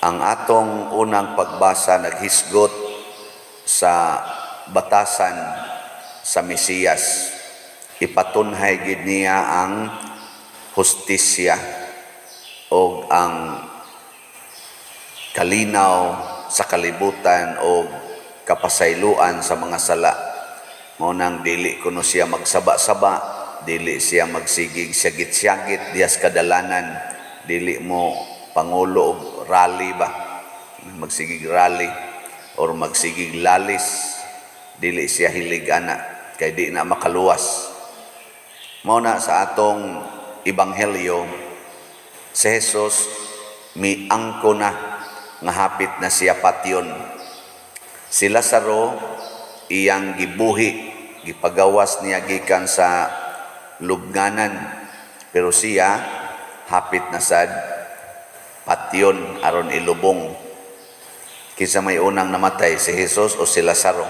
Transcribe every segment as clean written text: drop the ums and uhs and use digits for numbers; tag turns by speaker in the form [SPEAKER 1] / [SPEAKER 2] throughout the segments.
[SPEAKER 1] Ang atong unang pagbasa naghisgot sa batasan sa Mesiyas. Ipatunhay gid niya ang hustisya o ang kalinaw sa kalibutan o kapasayloan sa mga sala. Mao nang dili kuno siya magsaba-saba, dili siya magsigig siyagit-siyagit dihas kadalanan, dili mo pangulo og rally ba, magsigig rally or magsigig lalis, dili siya hilig ana kay di na makaluwas. Mao na sa atong ebanghelyo, si Jesus miangko na nga hapit na siya patyon. Si Lazaro iyang gibuhi, gipagawas niya gikan sa lubnganan, pero siya hapit na sad patyon aron ilubong. Kinsa may unang namatay, si Jesus o si Lazaro?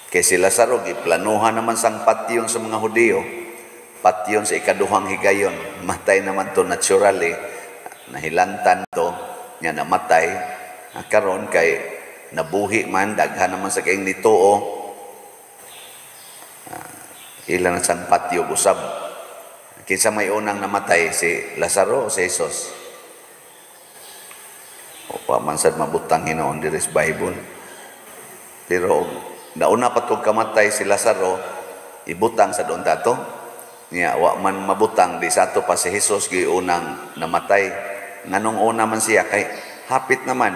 [SPEAKER 1] Kay si Lazaro giplanuhan naman sang patyon sa mga Hudiyo, patyon sa ikaduhang higayon. Matay naman to naturally, nahilantan to, nga namatay. Karon kay nabuhi man, daghan naman sa kayong nituo. Ilan na sang patyo usab. Kinsa may unang namatay, si Lazaro o si Jesus? O pa man sad mabutang hinuon diri sa Bible. Pero nauna pa tog kamatay si Lazaro, ibutang sa doon dato. Niya wa man mabutang di sa ato pa si Jesus giunang namatay. Nganong una man siya kay hapit naman.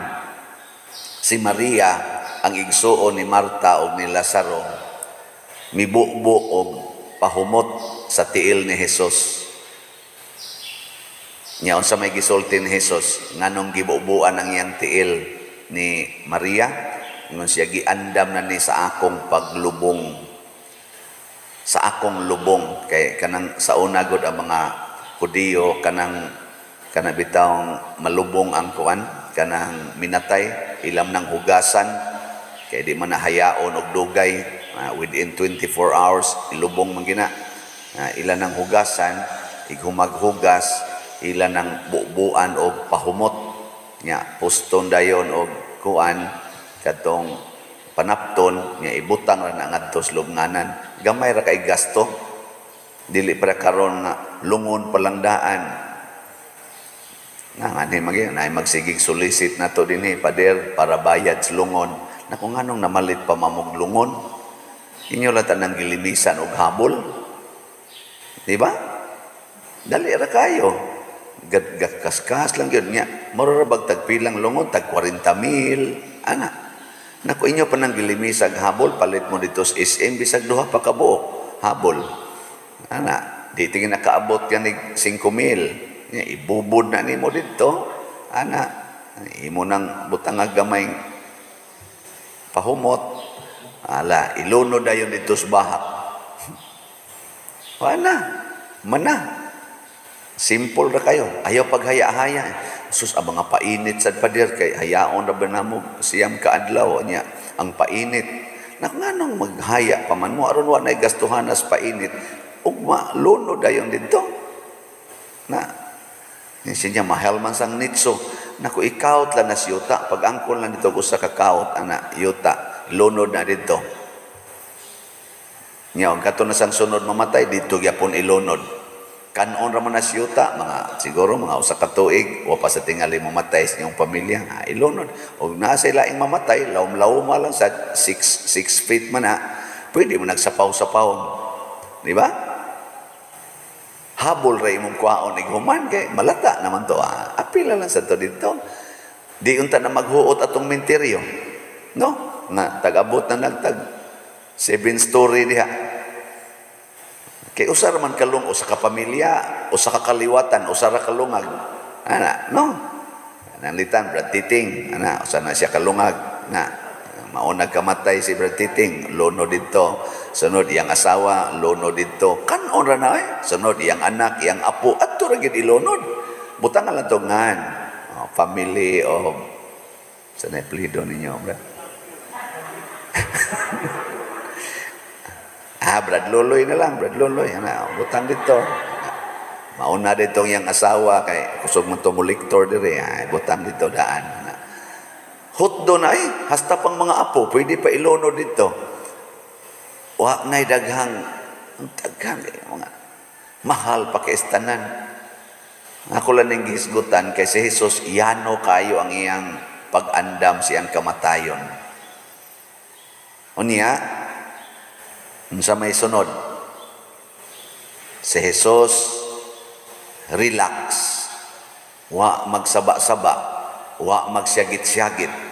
[SPEAKER 1] Si Maria ang igsuon ni Marta og ni Lazaro mibubo og pahumot sa tiil ni Jesus. Nya unsa may gisulti ni Jesus nganong gibubuan ang iyang tiil ni Maria? Ingon siya, giandam na ni sa akong paglubong. Sa akong lubong kay kanang sa una gud ang mga Hudiyo kanang kana bitawng malubong ang kuan, kanang minatay ilam nang hugasan kay di man nahayaon og dugay, within 24 hours ilubong man gina. Ila nang hugasan, ighumaghugas, ila nang bubuan og pahumot nya puston dayon og kuan kadtong panapton nya ibutang ra na ngadto sa lubnganan. Gamay ra kay gasto, dili para karon nga lungon palangdaan. Na ngani magi nay magsigig solicit nato dinhi pader para bayad sa lungon. Nako, nganong namalit pa mamog lungon? Inyo lang tanang gilimisan og habol. Di ba? Dali ra kayo. Kaskas lang yun niya. Mura ra bag tagpilang lungon, tag 40 mil. Ana. Naku, inyo pa nang gilimisag habol, palit mo dito sa SM, bisag duha pa kabuok. Habol. Ana. Di tingin nakaabot yan ni 5 mil. Nya, ibubod na nimo dito. Ana. Imo nang butang gamay pahumot. Ala, ilunod dayon dito sa bahak. Wala. Mana. Simple ra kayo. Ayaw paghaya-haya. Sus, ang mga painit sad pader kay hayaon ra ba namo siyam kaadlaw niya ang painit. Nak nganong maghaya pa man mo aron wa nay gastuhan as painit. Ugma lunod dayon didto. Na siya mahal man sang nitso. Naku, ikaut lang na siyuta. Pag angkon lang dito usa ka kaut ana yuta, lunod na didto. Nya ang kato na sang sunod mamatay didto gyapon ilunod. Kanon ra man na siyuta, mga siguro mga usa ka tuig wa pa sa tingali mamatay sa inyong pamilya, ha, ilunod. Og naa sa laing mamatay, lawom-lawom lang sa 6 feet man na, pwede mo nagsapaw-sapaw. Di ba? Habol ra imong kwaon ighuman kay malata naman to. Ha? Apila lang sa to didto. Di unta na maghuot atong menteryo. No? Nga tag-abot na nagtag 7 story diha. Kay usa ra man kalung, usa ka pamilya, usa ka kaliwatan, usa ra kalungag. Ana, no? Nanlitan Brad Titing, ana, usa na siya kalungag. Na mauna kamatay si Brad Titing, lono didto. Sunod iyang asawa, lono didto. Kanon ra na eh. Sunod iyang anak, iyang apo, adto ra gid ilunod. Butangan lang to ngan. Oh, family of sa na plido ninyo, Brad. Ah, Brad Loloy na lang, Brad Loloy. Ana, butang dito. Mauna dito iyang asawa kay kusog man to mo lektor dire, ay butang dito daan. Hutdo na eh, hasta pang mga apo, pwede pa ilono dito. Wa na'y daghang, ang daghang eh, mga mahal pa kay tanan. Ako lang ning gihisgutan kay si Jesus yano kayo ang iyang pag-andam siyang kamatayon. Unya, unsa may sunod? Si Jesus relax. Wa magsaba-saba, wa magsyagit-syagit.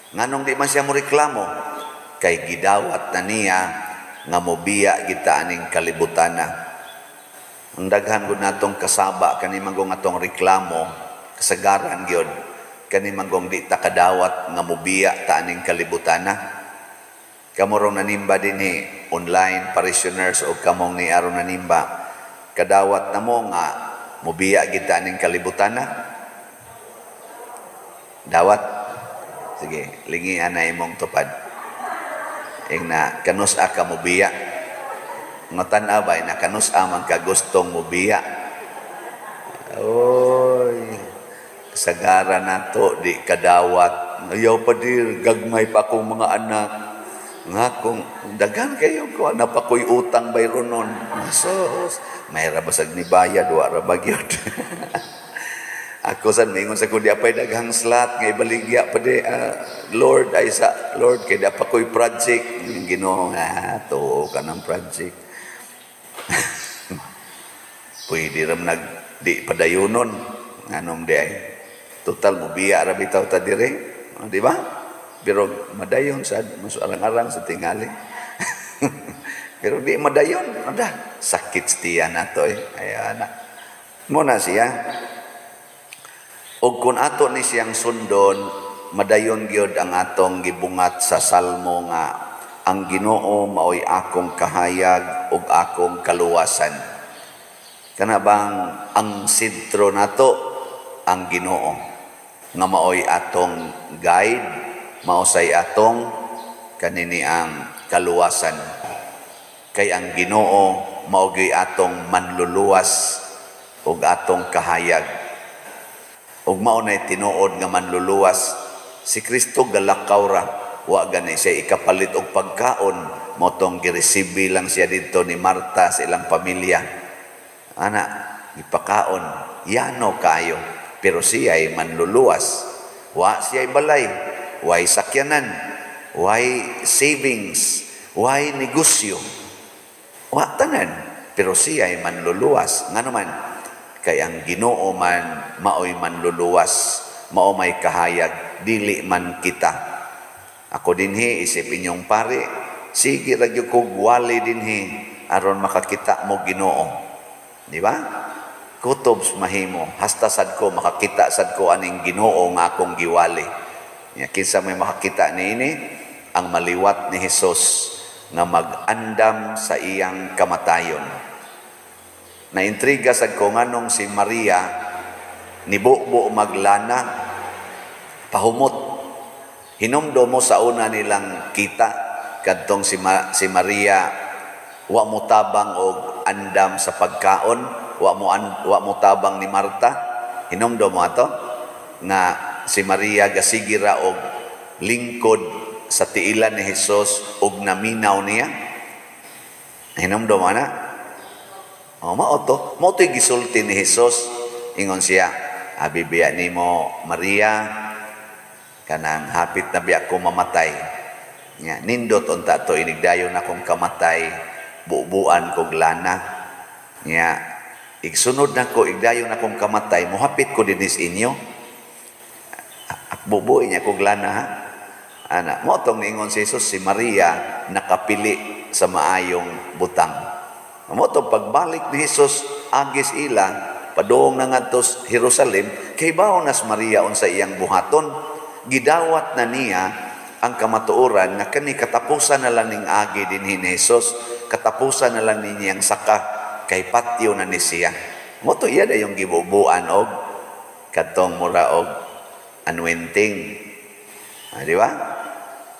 [SPEAKER 1] Nganong di man siya mo reklamo? Kay gidawat na niya nga mobiya kita aning kalibutana. Ang daghan gud natong kasaba kani manggong atong reklamo, kasagaran gyud kani manggong di ta kadawat nga mobiya ta aning kalibutana. Kamo rong nanimba dinhi online parishioners o kamong ni aron nanimba, kadawat na mo nga mobiya kita aning kalibutana? Dawat? Sige, lingian na imong tupad. Ing na kanus-a ka mobiya? Nga tan-aw ba na kanus-a man ka gustong mobiya? Oy, kasagara nato di kadawat. Ayaw pa dir, gagmay pa akong mga anak. Nga kung daghan kayo ko, na pa ko'y utang bayronon. Sus, may rabasag ni bayad, wa ra ba gyud. Ako san mingon sa ko di apay daghang slot nga ibaligya pa di, Lord ay sa Lord kay di pa ko'y project. Ginoo, tuo ka ng project. Pwede ram nag di padayonon nganom di ay total mo biya ra bitaw ta dire, di ba? Pero madayon sad mas arang-arang sa tingali. Pero di madayon, ada sakit tiyan nato eh. Ay ana. Mo na siya. Og kung ato ni siyang sundon, madayon gyud ang atong gibungat sa salmo nga ang Ginoo maoy akong kahayag ug akong kaluwasan. Kana bang ang sentro nato ang Ginoo nga maoy atong guide, maosay atong kanini ang kaluwasan. Kay ang Ginoo mao gyud atong manluluwas ug atong kahayag. Ug mao nay tinuod nga manluluwas. Si Kristo galakaw ra, wa gani siya ikapalit og pagkaon, mao tong giresibi lang siya didto ni Marta sa ilang pamilya. Ana, ipakaon, yano kayo, pero siya ay manluluwas. Wa siya balay, way sakyanan, way savings, way negosyo. Wa tanan, pero siya ay manluluwas. Ngano man, kay ang Ginoo man maoy manluluwas, mao may kahayag, dili man kita. Ako dinhi isip inyong pare, sige ra gyud kog wali dinhi aron makakita mo Ginoo. Di ba? Kutob mahimo, hasta sad ko makakita sad ko aning Ginoo nga akong giwali. Ya, kinsa may makakita niini? Ang maliwat ni Hesus nga mag-andam sa iyang kamatayon. Naintriga sad ko nganong si Maria nibubo maglana pahumot. Hinumdum mo sa una nilang kita kadtong si Maria wa mo tabang og andam sa pagkaon, wa mo tabang ni Marta. Hinumdum mo ato nga si Maria gasigira og lingkod sa tiilan ni Hesus og naminaw niya. Hinumdum mo na? O, mao to. Mao to'y gisulti ni Hesus. Ingon siya, abi biya nimo Maria, kanang hapit na biya ko mamatay. Nya, nindot unta to inigdayon akong kamatay, bubuan kog lana. Nya, igsunod na ko, igdayon akong kamatay, muhapit ko dinis inyo. Bubuin niya kog lana ha. Ana, mao tong niingon si Jesus, si Maria nakapili sa maayong butang. Mao tong pagbalik ni Jesus agis ila padung na ngadto sa Jerusalem, kay bawo nas Maria unsa iyang buhaton, gidawat na niya ang kamatuoran nga kani katapusan na lang ning agi dinhi ni Jesus, katapusan na lang ninyang saka kay patyo na ni siya. Mao to iya dayong gibubuan og kadtong mura og anointing. Di ba?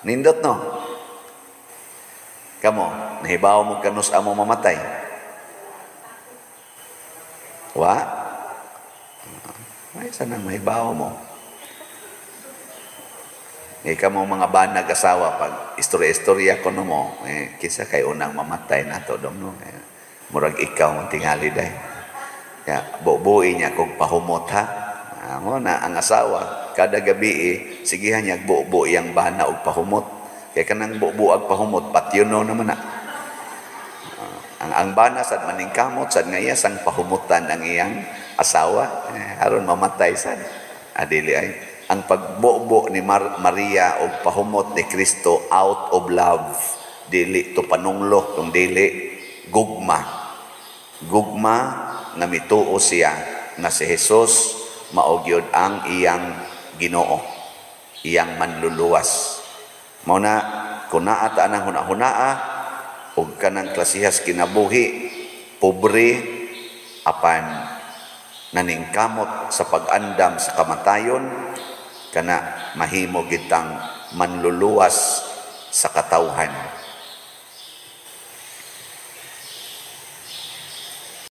[SPEAKER 1] Nindot no? Kamo, nahibaw mo kanus amo mamatay. Wa? Ay, sana mahibaw mo. Eh, kamo mga banag asawa, pag istorya-istorya ko no mo, eh, kinsa kay unang mamatay nato dong, no? Eh, murag ikaw ang tingali day. Ya, bubuin niya kung pahumot ha. Ah, mo na ang asawa kada gabi eh, sigihan niya bubo iyang bana og pahumot. Kay kanang bubo ag pahumot patyono naman na. Ah, ang bana sad maningkamot sad nga iya sang pahumutan ang iyang asawa eh, aron mamatay sad. Adili ay ang pagbubo ni Maria og pahumot ni Kristo out of love, dili to panunglo kung dili gugma. Gugma nga mituo siya nga si Jesus mao gyud ang iyang Ginoo, iyang manluluwas. Mao na kung naa ta anang hunahunaa og kanang klasihas kinabuhi, pobre apan naningkamot sa pag-andam sa kamatayon, kana mahimo gitang manluluwas sa katawhan.